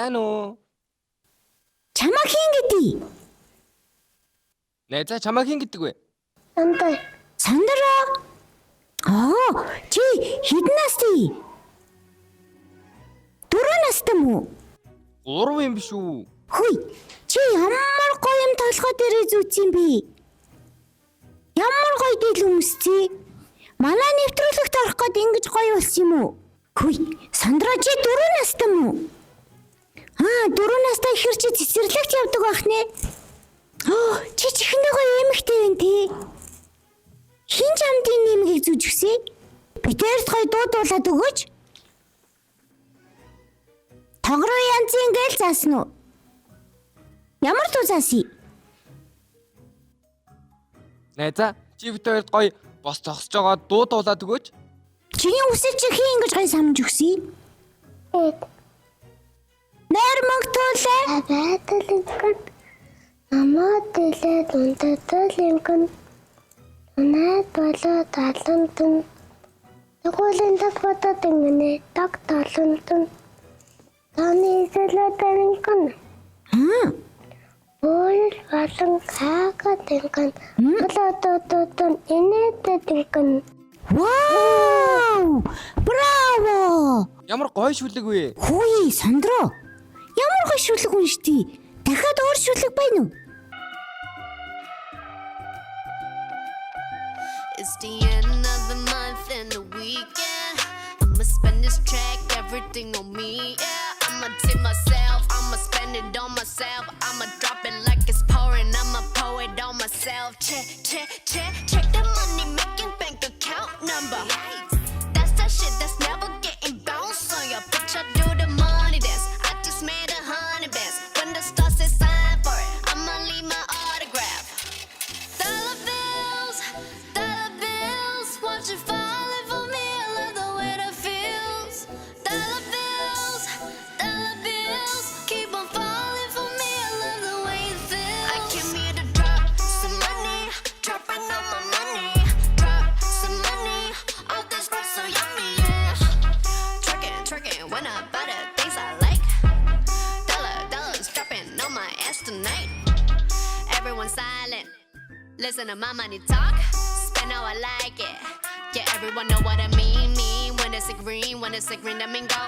Сайн уу? Чамаа хэн гэдэг? Найзаа чамаа хэн гэдэг вэ? Сандар. Сандраа. Аа, чи хэдэн настай? 4 настай мүү? 3 юм биш үү? Хүй, чи ямар гоё юм толгой дээрээ зүүцсэн бэ? Ямар гоё дийл өмсцээ? Манай нэвтрүүлэгт орох гээд ингэж гоё болсон юм уу? Хүй, Сандраа чи 4 настай мүү? Аа, 4 настай ихэр чи цэцэрлэгт явдаг байх нэ. Оо, чи чихэндээ гоё эмэгтэй байна тий. Хин чамдын нэмгийг зүүж өгсэй? Битэрт гоё дуудуулаад өгөөч. Тогроо янзын гээл заасан уу? Ямар дуу заасан? Найзаа чи бид хоёрт гоё бос зогсож байгаа дуу дуулаад өгөөч. Чиний үсэг чи хин ингэж гоё самж өгсөн? Эд. Нойр мөнгө туулаа. Абайталинкан. Намаа дэлээ дундадалинкан. Унаад болоо талантан. Тэгүүлэн таг бодод ингэнэ таг талантан. Таны сэлэтэринкан. Аа, Буйл болон каагатинкан. Болоодододон инээдэтинкан. Вау! Браво! Ямар гоё шүлэг вэ? Хөөе, Сандро. Ямар гоё шүлэг уншдий. Дахиад өөр шүлэг байна уу? It's the end of the month and the weekend. I'ma spend this check, everything on me. Yeah, I'ma tip myself, I'ma spend it on myself. I'ma drop it like it's pouring, I'ma pour it on myself. Check, check, check, check the money making bank account number. That's that shit that's never getting bounced on ya. Bitch, I do the money dance. I just made 100 bands. When the stars say sign for it, I'ma leave my autograph. Dollar bills, watch it falling for me. I love the way that feels. Dollar bills, keep on falling for me. I love the way it feels. I came here to drop some money, dropping all my money, drop some money. All this bread so yummy, yeah. Twerking, twerking when I buy the things I like. Dollar, dollars dropping on my ass tonight. Everyone silent. Listen to my money talk, spend how I like it. Yeah, everyone know what I mean. Mean when it's a green, when it's a green, that mean go.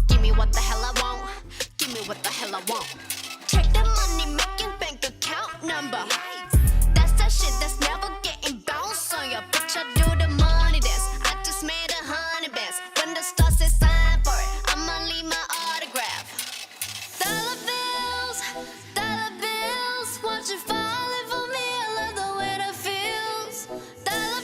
Give me what the hell I want. Give me what the hell I want. Check the money making bank account number. That's that shit that's never getting bounced on ya. Bitch, I do the money dance. I just made 100 bands. When the stars say sign for it, I'ma leave my autograph. Dollar bills, watch it falling for me. I love the way that feels. Dollar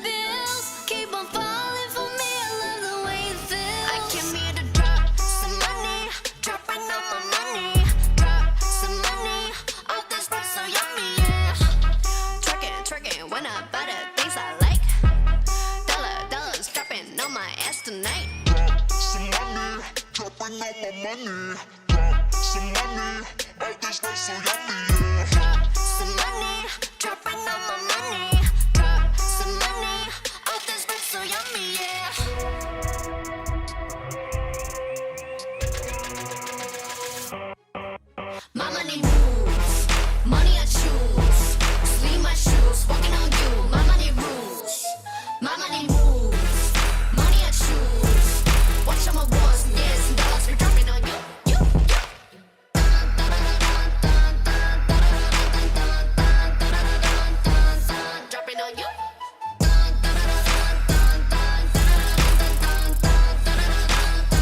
bills, keep on falling for me. I love the way it feels. I came here to drop some money, dropping all my money, drop some money. All this bread so yummy, yeah. Twerking, twerking when I buy the things I like. Dollar, dollars dropping on my ass tonight. Drop some money, dropping all my money. Drop some money, all this rice so yummy, yeah. Drop some money, dropping all my money. Drop some money, all this bread so yummy, yeah. My money moves, money I choose. Sleeve my shoes, walking on you. My money rules, my money moves, money I choose. Watch out my wants, yes, and dollars be dropping on you, you, you. Dun, dun, dun, dun, dun, dun, dun, dun, dun, dun, dun, dun, dun, dropping on you. Dun, dun, dun, dun, dun, dun, dun, dun, dun,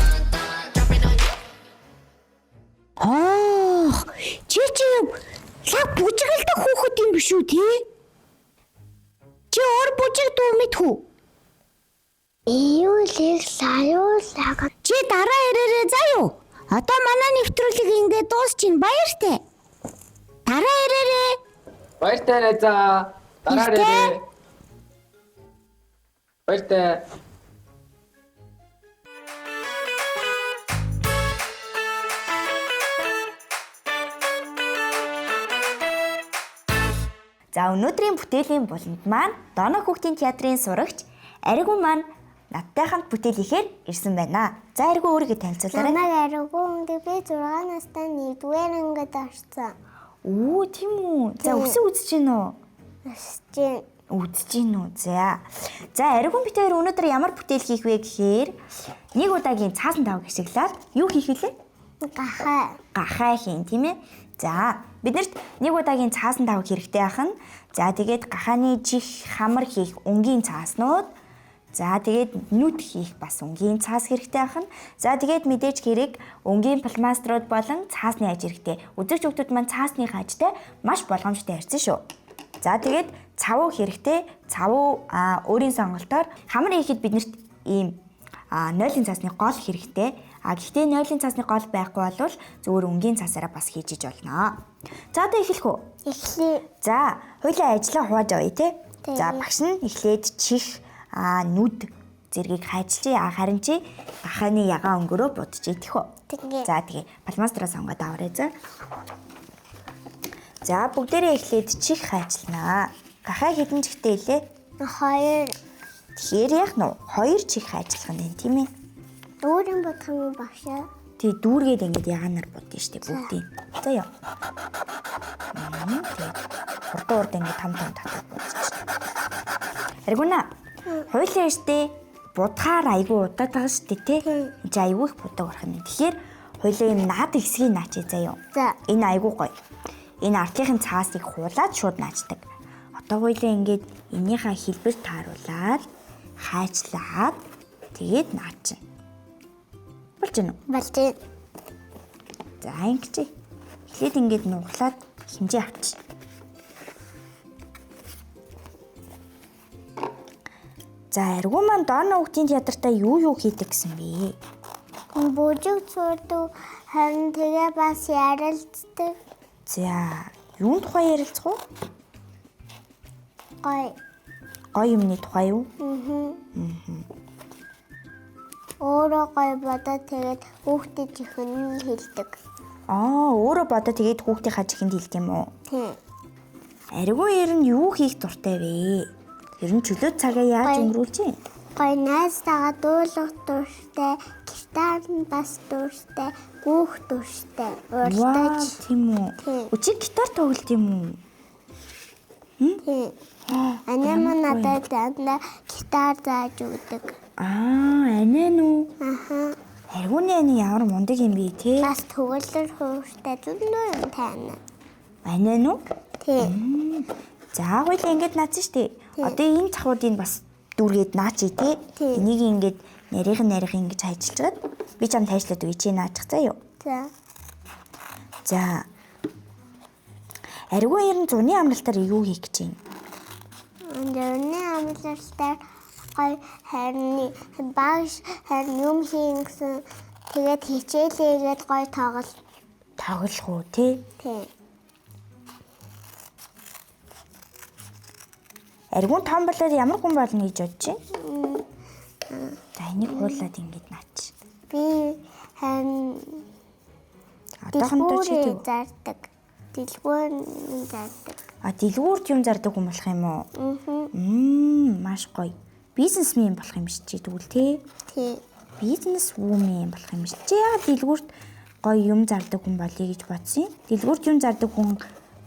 dun, dun, dropping on you. Аа, чи чи лаг бүжиглдэг хүүхэд юм биш үү тий? Чи өөр бүжиг дуу мэдэх үү? Июлийг лаюулага. Чи дараа ирээрээ заа юу? Одоо манай нэвтрүүлэг ингээд дуусчин баяртай. Дараа ирээрээ. Баяртай найзаа. Дараа Баяртай. ирээрээ. Баяртай. За, өнөөдрийн бүтээлийн буланд маань Доноо хүүхдийн театрын сурагч Аригүн маань Надтай хамт бүтээл ихээр ирсэн байна. За Аргу өөрийгөө танилцуулаарай. Намайг Аргу өнгө би 6 настай 1-р ангид орсон. Оо, тийм үү. За Тийм. үсэг үзэж гин үү? Өсөж байна. Үзэж гин үү. За. За Аргун бид хоёр өнөөдөр ямар бүтээл хийх вэ гэхээр нэг удаагийн цаасан тавг ашиглаад юу хийх вүлээ? Гахаа. Гахай хийн, тийм ээ? За, биднэрт нэг удаагийн цаасан тавг хэрэгтэй ахна. За, тэгээд гахааны чих хамар хийх өнгийн цааснууд. За, тэгээд нүд хийх бас өнгийн цаас хэрэгтэй ахна. За, тэгээд мэдээж хэрэг өнгийн пластмасструуд болон цаасны аж хэрэгтэй. Үзэгч хүмүүс маань цаасны ажтай маш болгоомжтой ярьсан шүү. За, тэгээд цавуу хэрэгтэй. Цавуу өөрийн сонголтоор хамар хийхэд биднэрт ийм нойлын цаасны гол хэрэгтэй. А гэхдээ нойлын цаасны гол байхгүй бол зүгээр өнгийн цаасаараа бас хийж иж болно. За одоо эхлэх үү? Эхлэе. За, хоёлаа ажиллаа хувааж авъя те. Тийм. За, багш нь эхлээд чих, нүд зэргийг хайчилчээ. А харин чи гахааны ягаан өнгөрөө будчих тийх үү? Тэгээ. За, тэгээ пластмасстраа сонгоод аваарай за. За, бүгдээрээ эхлээд чих хайчилнаа. Гахаа хэдэн чихтэй илээ? 2 Тэгэхээр яах нь вэ? Хоёр чих хайчлах нь тийм ээ. Өөрийн бодох юм уу багшаа? Тий дүүргээд ингээд ягаанаар будна штэ бүгдийг. За яа. Тий. Хурдан хурдан ингээд том том татах будчих. Аргуна. Хоёлаа штэ будахаар айгүй удаад байгаа штэ тий. Энд чи айгүй их будаг орох юм. Тэгэхээр хоёлаа юм наад хэсгийг наачи заяа. За. Энэ айгүй гоё. Энэ артлынхын цаасыг хуулаад шууд наачдаг. Одоо хоёлаа ингээд энийхээ хэлбэр тааруулаад хайчлаад тэгээд наачин. Болж гэнэ үү? Болж байна. За ингэж. Эхлээд ингээд нуглаад хэмжээ авчих. За аргу маань Дорно хүүхдийн театртаа юу юу хийдэг гэсэн бэ? Бүжиг цуурдаг харин тэгээ бас ярилцдаг. За юун тухай ярилцах вэ? Гоё. Гоё юмны тухай юу? Өөрөө гоё бодоо тэгээд хүүхдэд чихэн хэлдэг. Аа өөрөө бодоо тэгээд хүүхдийнхаа чихэнд хэлдэг юм уу? Тийм. Аргу ер нь юу хийх дуртай вэ? Ер нь чөлөө цагаа яаж Гоё. өнгөрүүлж юм? Гоё найзтайгаа дуулах дуртай, гитар нь бас дуртай, гүүх дуртай. Вау, Уралдаж. тийм үү? Тийм. Үгүй чи гитар тоглолт юм уу? Тийм. Анаа маань надад дандаа гитар зааж өгдөг. Аа, анаа нү. Аха. Аргуны ани ямар мундаг юм бэ те? Бас төгөлдөр хууртай зөндөө юм тайна. Анаа нү? Тийм. За, хоёлаа ингэж наацсан штэ. Одоо энэ цахуудыг бас дүүргээд наачи те. Тийм. Энийг ингэж нарийнх нь нарийнх ингэж хайчилчаад би чам тайшлаад өгье чи наачих заа юу? За. За. Аргу ер нь зуны амралтаар юу хийх гэж байна? Өнөрний амлалтаар гоё харин багш харин юм хийн гэсэн тэгээд хичээлээгээд гоё тоглол. Тоглох уу те? Тийм. Аргун том болоод ямар хүн болно гэж бодож байна? За энийг хуулаад ингэж наач. Би харин Одоохондоо чи дэлгүүрээ тэг. зардаг. Дэлгүүр нь зардаг. А дэлгүүрт юм зардаг хүн болох юм уу? Аа. Маш гоё. Бизнесмен болох юм шиг чи тэгвэл те. Тийм. Бизнес вумен болох юм шиг. Чи яагаад дэлгүүрт гоё юм зардаг хүн болъё гэж бодсон юм? Дэлгүүрт юм зардаг хүн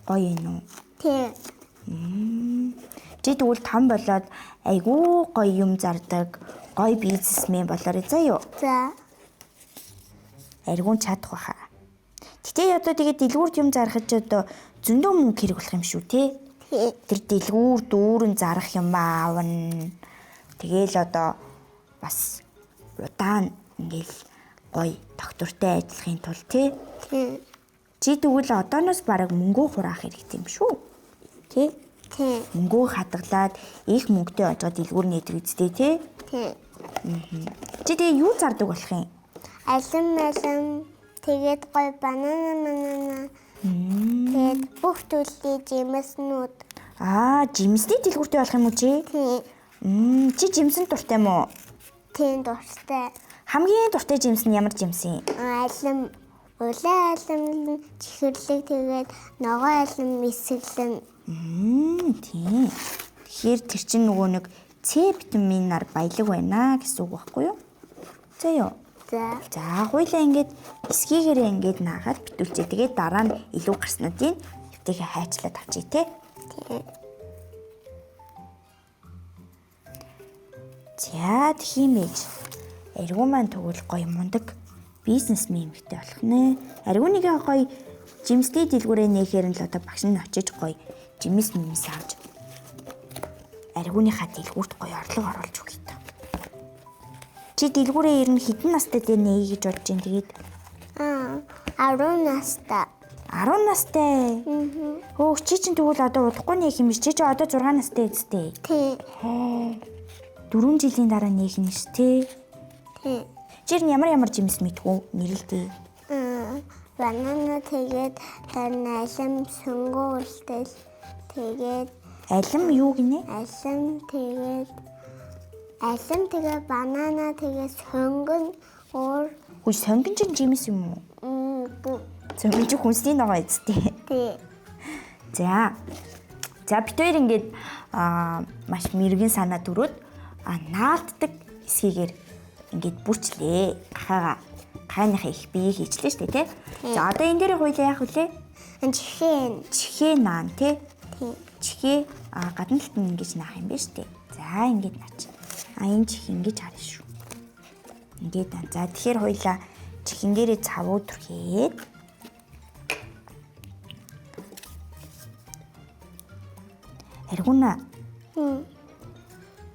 гоё юм уу? Тийм. Чи тэгвэл том болоод айгүй гоё юм зардаг, гоё бизнесмен болоорой заа юу? За. Аргун чадах байхаа. Гэтэ одоо тэгээд дэлгүүрт юм зарахад ч одоо зөндөө мөнгө хэрэг болох юм шүү те. Тийм. Тэр дэлгүүр дүүрэн зарах юм аавна. Тэгээл одоо бас удаан ингээл гоё доктортой ажиллахын тулд те. Тийм. Чи тэгвэл одооноос бараг мөнгөө хураах хэрэгтэй юм шүү. Тэ? Тийм. Мөнгөө хадгалаад их мөнгөтэй очоод дэлгүүр нээдэг үсттэй те. Тийм. Чи тэгээ юу зардаг болох юм? Алим алим тэгээд гоё банана банана. Тэгээд бүх төрлийн жимснүүд. Аа, жимсний дэлгүүртэй болох юм уу чи? Тийм. Чи жимсэн дуртай юм уу? Тийм дуртай. Хамгийн дуртай жимс нь ямар жимс юм? Алим улаан алим нь чихэрлэг тэгээд ногоон алим эсэглэн. Тийм. Тэгэхээр тэр чинь нөгөө нэг С витаминаар баялаг байна гэсэн үг байхгүй юу? За юу. За. За хоёлаа ингээд эсгийгээрээ ингээд наагаад битүүлчээ. Тэгээд дараа нь илүү гарснуудыг эвтэйхэ хайчлаад авчий те. За тхимэж. Аргу маань тэгвэл гоё мундаг бизнесмен эмэгтэй болох нэ. Аргуныгаа гоё жимсний дэлгүүрээ нээхээр нь л одоо багш нь очиж гоё жимс мимс авч аргуныхаа дэлгүүрт гоё орлого оруулж өгье та. Чи дэлгүүрээ ер нь хэдэн настай дээр нээе гэж бодож байна тэгээд Аа, 10 настай. 10 настай. Хөөх чи чинь тэгвэл одоо удахгүй нээх юм биш. Чи чи одоо 6 настай үсттэй. Тий. 4 жилийн дараа нээх нь ш тэ. Тий. Чи ер нь ямар ямар жимс мэдхүү нэрэлдээ. Аа, банана тэгээд тэр нь алим сонгоо үлдээл тэгээд Алим юу гинэ? алим тэгээд алим тэгээд банана тэгээд сонгон өөр Хүй сонгон чинь жимс юм уу? м, бу Сонгон чинь хүнсний ногоо үсттэй. тий. За. За бид хоёр ингээд маш мэрэгэн санаа төрөөд наалтдаг эсхийгээр ингээд бүрчлээ. Гахаага гааныхаа их бие хийчлээ шүү дээ, тий? За одоо энэ дээр хоёлаа яах вүлээ? Чихэн. Чихээ наан тий? Тий. Чихээ гадна талд нь ингэж наах юм байна шүү дээ. За ингээд наач. А энэ чих ингэж харна шүү. Ингээд аа. За тэгэхээр хоёлаа чихэн дээрээ цавуу түрхээд Аргуна.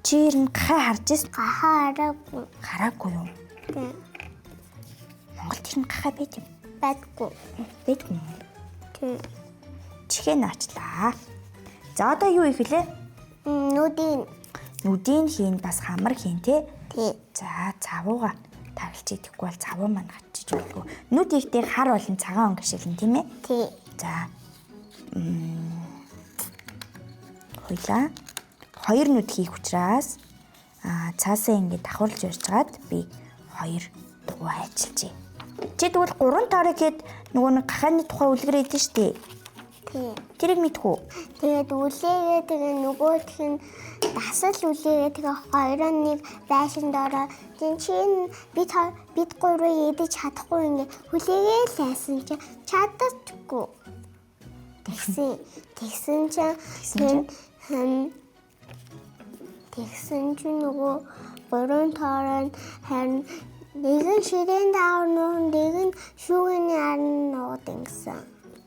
Чи ер нь гахаа харж ирсэн? Гахаа хараагүй. Хараагүй юу? Тий. Монголд ер нь гахаа байт юм. Байдгүй. Байдгүй юм. Тий. Чихээ наачлаа. За одоо юу их вүлээ? Нүдийн. Нүдийн хийн бас хамар хийн те. Тий. За цавууга таглаж идэхгүй бол цавуу маань гачиж болгүй. Нүд ихтэй хар болон цагаан өнгө шилэн тийм ээ? Тий. За. Хоёлаа хоёр нүд хийх учраас цаасаа ингэ давхарлаж ярьжгаад би хоёр дугуй хайчилжээ. Чи тэгвэл гурван тоорыг хэд нөгөө нэг гахааны тухай үлгэр идэв штэ. Тий. Тэрийг мэдэх үү? Тэгээд үлээгээ тэгээ нөгөөх нь дасал үлээгээ тэгээ хоёрын нэг байшин доороо тэн чинь бид гурвыг идэж чадахгүй ингээ хүлээгээ л айсан чинь чаддаггүй. Тэгсэн чинь тэгсэн чинь нөгөө гурван тоороо харин нэг нь ширээн даавар нуун нэг нь шүүгийн арн нууд ингэсэн.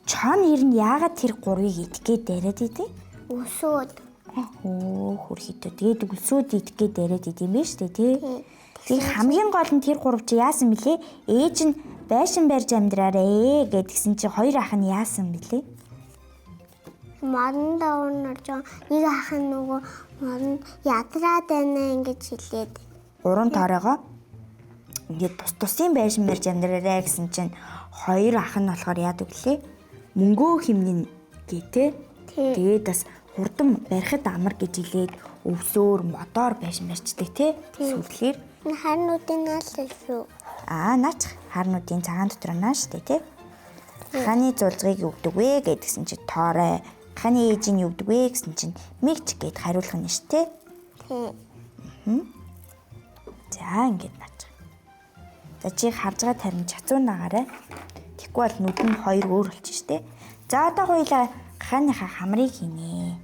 Чон ер нь яагаад тэр гурвыг идэх гээд яриад идэв? Өсөөд. Өө хөрхитөө. Тэгээд өлсөөд идэх гээд яриад идэв юм байна шүү дээ, тий? Тэг хамгийн гол нь тэр гурав чи яасан бэлээ? Ээж нь байшин барьж амьдраарэ гэдгсэн чи хоёр ах нь яасан бэлээ? Модон давар норж байгаа. Нэг ах нь нөгөө модон ядраад байна ингэж хэлээд. Гурван тооройгоо ингээд тус тусын байшин барьж амьдраарэ гэсэн чинь хоёр ах нь болохоор яадаг лээ? Мөнгөө химнэн гээ тэ. Тэгээд бас хурдан барихад амар гэж хэлээд өвсөөр модоор байшин барьчдаг тэ. Сүлгээр Харнуудын наал шүү. Аа наач харнуудын цагаан дотор наа штэ тэ. Ханы зулгыг өгдөг вэ гэдгсэн чи тоорой. Ханы ээж нь өгдөг вэ гэсэн чинь мэгч гэд хариулах нь штэ. Тий. За ингээд наач. За чи харж байгаа тарин чацуу наагаарай. Тэгэхгүй бол нүд нь хоёр өөр болчих штэ. За одоо хоёлаа гахааныхаа хамрыг хийнэ.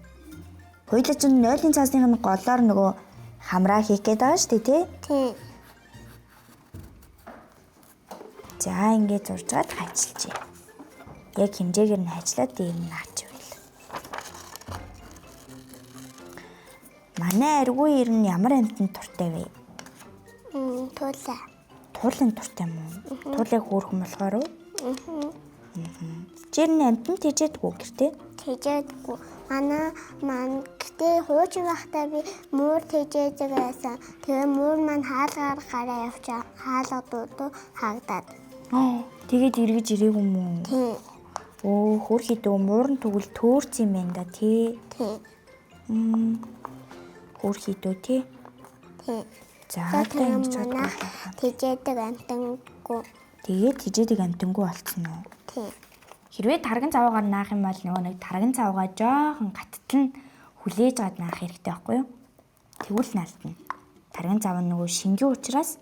Хоёлаа чинь нойлын цаасных нь голоор нөгөө хамраа хийх гээд байгаа штэ тий. Тий. За ингээд зурж гаад хайчилжээ. Яг хэмжээгээр нь хайчлаад дээр нь наачвал. Манай аргүй ер нь ямар амьтанд дуртай вэ? Туулаа. Туулын дуртай юм уу? Туулыг хөөрхөн болохоор уу? Чи ер нь амьтанд тэжээдэггүй гэртээ? Тэжээдэггүй. Манай маань гэтээ хуучин байхдаа би муур тэжээдэг байсан. Тэгээ муур маань хаалгаар гараа явчаа хаалга дуудуу хаагдаад. Тэгээд эргэж ирээгүй юм уу? Тий. Өө хөөрхий дөө муур нь тэгвэл төөрц юм байна да тий. Тий. Хөөрхий дөө тий. Тий. За одоо ингэж манай чадахгүй. тэжээдэг амтангүй. Тэгээд тэжээдэг амтангүй болцсон уу? Тий. Хэрвээ тарган цавуугаар наах юм бол нөгөө нэг тарган цавуугаа жоохон гаттал нь хүлээж аваад наах хэрэгтэй байхгүй юу? Тэгвэл наалтна. Тарган зав нь нөгөө шингэн учраас.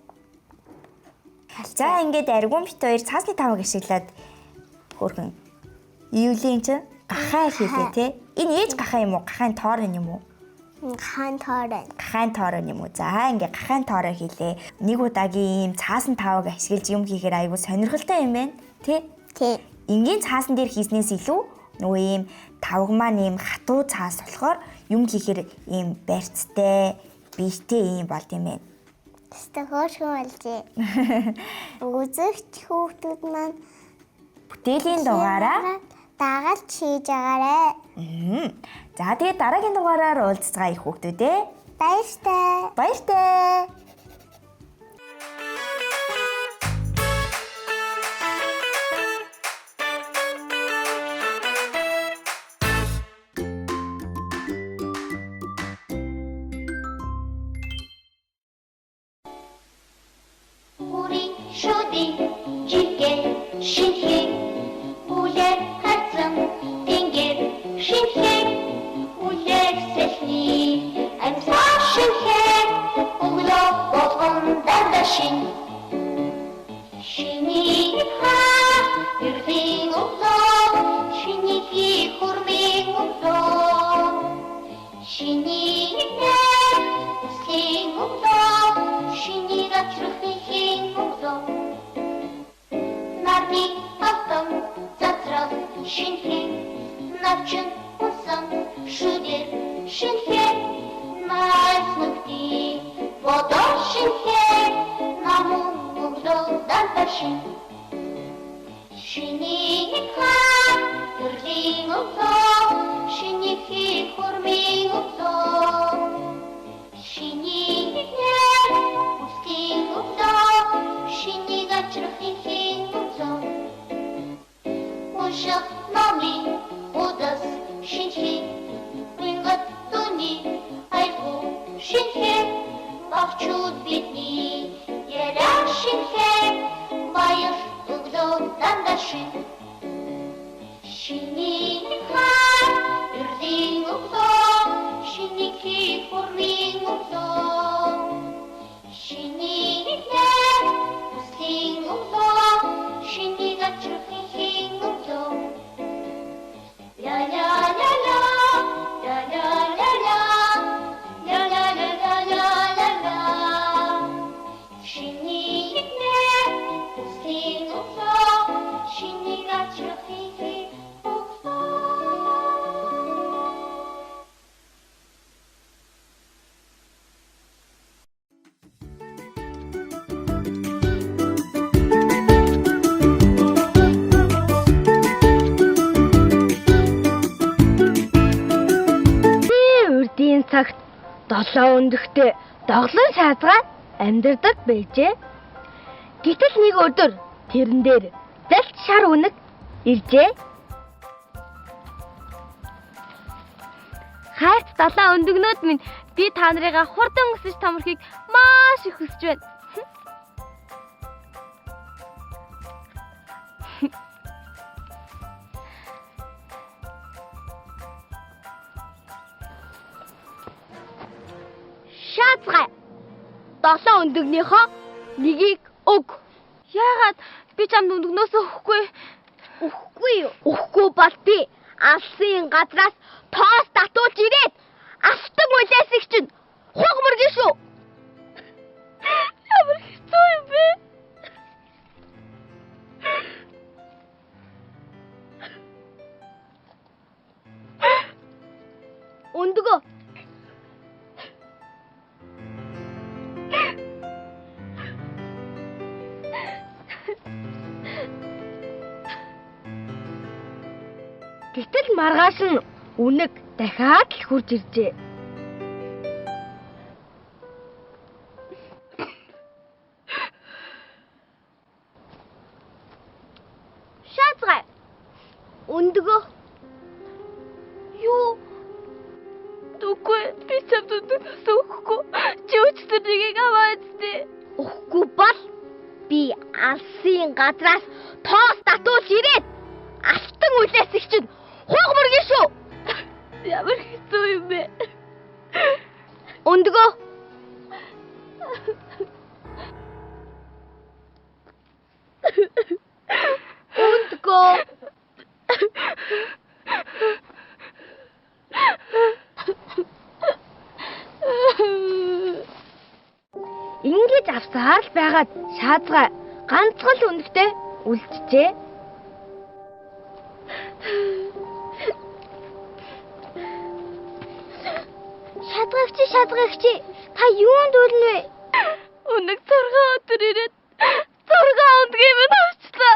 За ингээд аргиун бит хоёр цаасны таваг ашиглаад хөөрхөн июлийн чинь гахай хийлээ те. Энэ ээж гахай юм уу? Гахайн тоор юм уу? Хаан тоорой. Гахайн тоороо юм уу? За ингээ гахайн тоороо хийлээ. Нэг удаагийн ийм цаасан таваг ашиглаж юм хийхээр айгүй сонирхолтой юм байна. Тэ? Тий. Энгийн цаасан дээр хийснээс илүү нөгөө ийм тавг маань ийм хатуу цаас болохоор юм хийхээр ийм барьцтай, биетэй ийм болд юм байна. Тэстэ хөөрхөн болжээ. Үзэгч хүүхдүүд маань Бүтээлийн дугаараа дагалж хийж агаарэ. За тэгээд дараагийн дугаараар уулзцгаая их хүүхдүүд ээ. Баяртай. Баяртай. Үрийн шүдий жигээ шинхэн үлэр харцан тэнгэр шинхэн үлэр сэлний амьсгал шинхэн өглөө болгон дандаа шин шинийг хаа эрдийн өглөө шинийг хурмын өглөө шинийг нэр үслийн өглөө шинийг ачрахын өглөө нарны алтан затрал шинхэн навчин унсан шүдэр шинхэн найс нүгтий бодоо шинхэн намун өглөө дандаа шин шинийг хаа эрлийн өглөө шинийг хурмын өглөө шинийг нэр үсгийн өглөө шинийг ачрахын өглөө унших номын удас шинхэн унгат түүний айгу шинхэн багчууд бидний яриа шинхэн баяр өглөө дандаа шин шинийг хаа эрлийн өглөө шинийг хурмын өглөө шинийг нэр үсгийн өглөө шинийг ачрахын өглөө ля ля ля ля ля ля ля ля ля ля ля ля ля ля шинийг нэр үсгийн өглөө шинийг ачрахын өглөө. Би урдын цагт долоо өндөгтэй доглон шаазгаа амьдардаг байжээ. Гэтэл нэг өдөр тэрэн дээр залт шар үнэг иржээ. Хайрт долоо өндөгнүүд минь би та нарыгаа хурдан өсөж томорхийг маш их хүсэж байна. Шаазгай. Долоо өндөгнийхөө нэгийг өг. Яагаад би чамд өндөгнөөс өгөхгүй? Өгөхгүй юу? Өгөхгүй бол би алсын газраас тоос татуулж ирээд алтан үлээсийг чинь хуг мөргөн шүү. Ямар хэцүү юм бэ? Өндөгөө. Гэтэл маргааш нь үнэг дахиад л хурж иржээ. Шаазгай. Өндөгөө. Юу? Үгүй би чамд өндөгнөөс өгөхгүй. Чи өчтөр нэгийг аваад үстэ. Өгөхгүй бол би алсын газраас тоос татуулж ирээд алтан үлээсийг чинь хуг мөргөн шүү. Ямар хэцүү юм бэ? Өндгөө. Өндгөө. Ингэж авсаар л байгаад шаазгаа ганцхан л өндөгтэй үлджээ. Шадгагч шадгагч та юунд үлнэ вэ? Өнөг 6 өдөр ирээд 6 өндгийг минь авчлаа.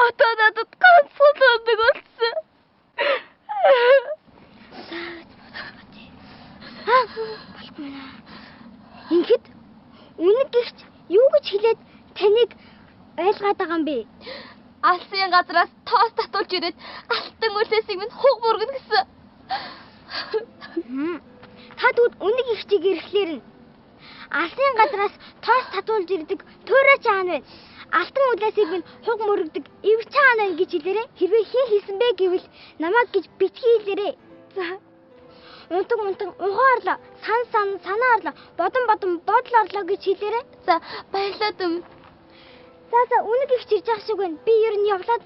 Одоо надад ганцхан л өндөг болсон. Болохгүй наа. Ингээд үнэг гихч юу гэж хэлээд таныг ойлгоод байгаа юм бэ? Алсын газраас тоос татуулж ирээд алтан үлээсийг минь хуг бүргэн гэсэн. Та тэгвэл үнэг ихчийг ирэхлээр нь алсын газраас тоос татуулж ирдэг туурай чаан байна. Алтан үлээсийг минь хуг мөрөгдөг эвэр чаан байна гэж хэлээрэй. Хэрвээ хэн хийсэн бэ гэвэл намайг гэж битгий хэлээрэй. За. Унтан унтан ухаан орлоо, сан сан санаа орлоо, бодон бодон бодол орлоо гэж хэлээрэй. За, баярлалаа дүм. За за үнэг ихч ирж байгаа шиг байна. Би ер нь явлаа.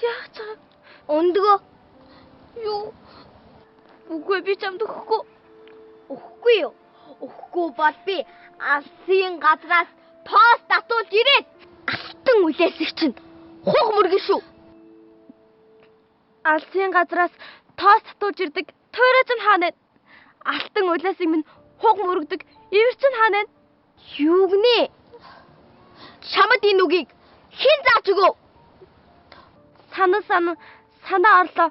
Яах ч юм? Өндгөө. Юу? Үгүй би чамд өгөхгүй. Өгөхгүй юу? Өгөхгүй бол би алсын газраас тоос татуулж ирээд алтан үлээсэг чинь хуг мөргөн шүү. Алсын газраас тоос татуулж ирдэг туурай чинь хаана вэ? Алтан үлээсийг минь хуг мөргөдөг эвэр чинь хаана вэ? Юу гинэ? Чамд энэ үгийг хэн зааж өгöв? Санан санан санаа орлоо.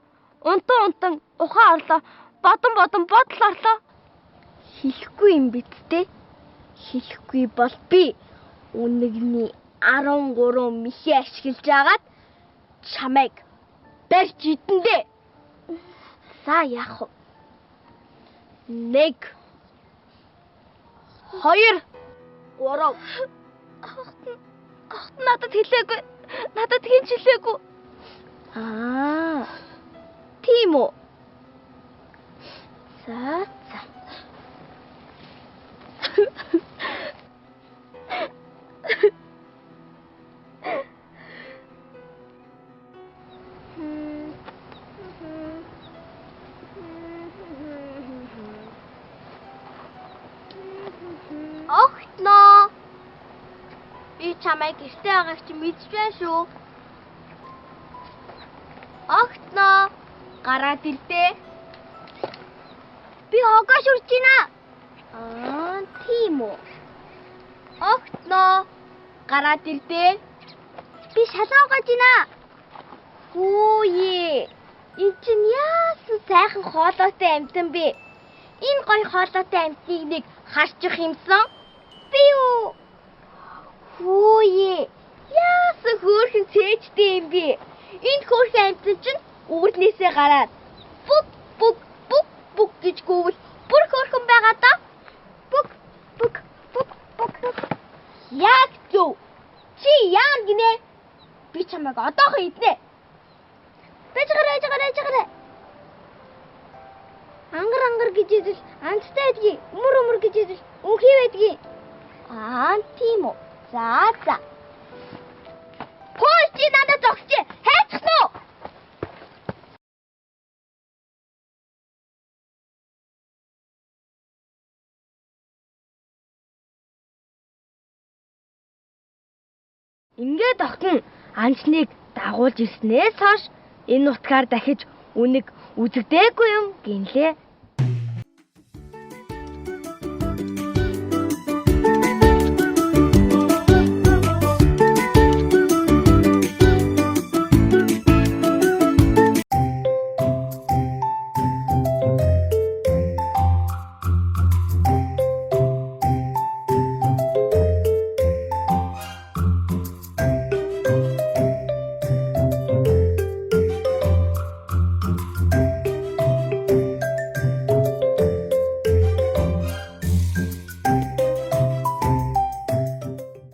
Унтан унтан ухаан орлоо. Бодон бодон бодол орлоо. Хэлэхгүй юм биз дээ. Хэлэхгүй бол би үнэгний 13 мэхээ ашиглаж агаад чамайг барьж идэндээ. За яах вэ? 1 2 3 Огт надад хэлээгүй. Надад хэн ч хэлээгүй. Аа. Тийм үү? За за. Огтноо. Би чамайг гэрте байгааг чи мэдж байна шүү. Огтноо. Гараад ирдээ. Би хогоо шүрж байна. Аа, тийм үү. Огтноо. Гараад ирдээ. Би шалаа угааж байна. Хүүе. Эн чинь яасан сайхан хоолойтой амьтан бэ? Энэ гоё хоолойтой амьтныг нэг харчих юмсан. Би юу? Хүүе. Яасан хөөрхөн цээжтэй юм бэ? Энэ хөөрхөн амьтан чинь өвөрнөөсөө гараад бүк бүк бүк бүк гэж гүвэл бүр хөөрхөн байгаа даа. Бүк бүк бүк бүк. Яг зөв. Чи яам гинэ? Би чамайг одоохon иднэ. Байж гараа байж гараа байж гараа. Ангар ангар гэж идэл амттай байдгийг, өмөр өмөр гэж идэл үнхий байдгийг. Аа, тийм үү. За за. Пөөс чи надад зогсчих. Хайцах нь уу? Ингээд охин анчныг дагуулж ирснээс хойш энэ нутгаар дахиж үнэг үзэгдээгүй юм гинлээ.